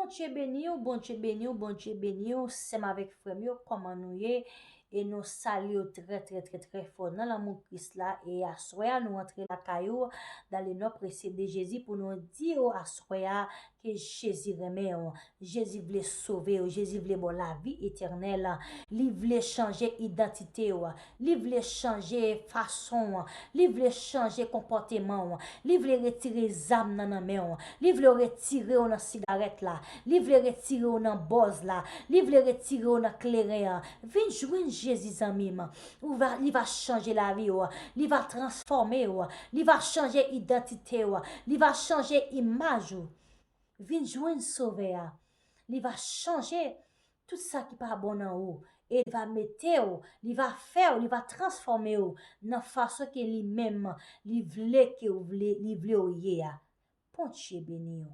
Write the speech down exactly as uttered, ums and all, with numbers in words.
Bondye beni w, Bondye beni w, Bondye beni w, sè m avèk frè m yo, kòman nou ye? E nou salye w trè, trè, trè, trè fò nan lanmou Kris la. E aswè a, nou antre lakay ou, dans le nom précieux de Jésus, pou nou di w aswè a ke Jezi renmen w, Jezi vle sove w, Jezi vle ba w lavi etènèl. Li vle chanje idantite w, li vle chanje fason w, li vle chanje konpòteman w, li vle retire zam nan nan men w, li vle retire w nan sigarèt la, li vle retire w nan bòz la, li vle retire w nan kleren an. Vin jwenn Jezi, zanmi m. Ou va, li va chanje lavi w, li va transfòme w, li va chanje idantite w, li va chanje imaj ou. Vin jwenn Sovè a. Li va chanje tout sa ki pa bon nan ou. E li va mete w, li va fè w, li va transfòme w nan fason ke li menm li vle ke w vle, li vle w ye a. Bondye beni w.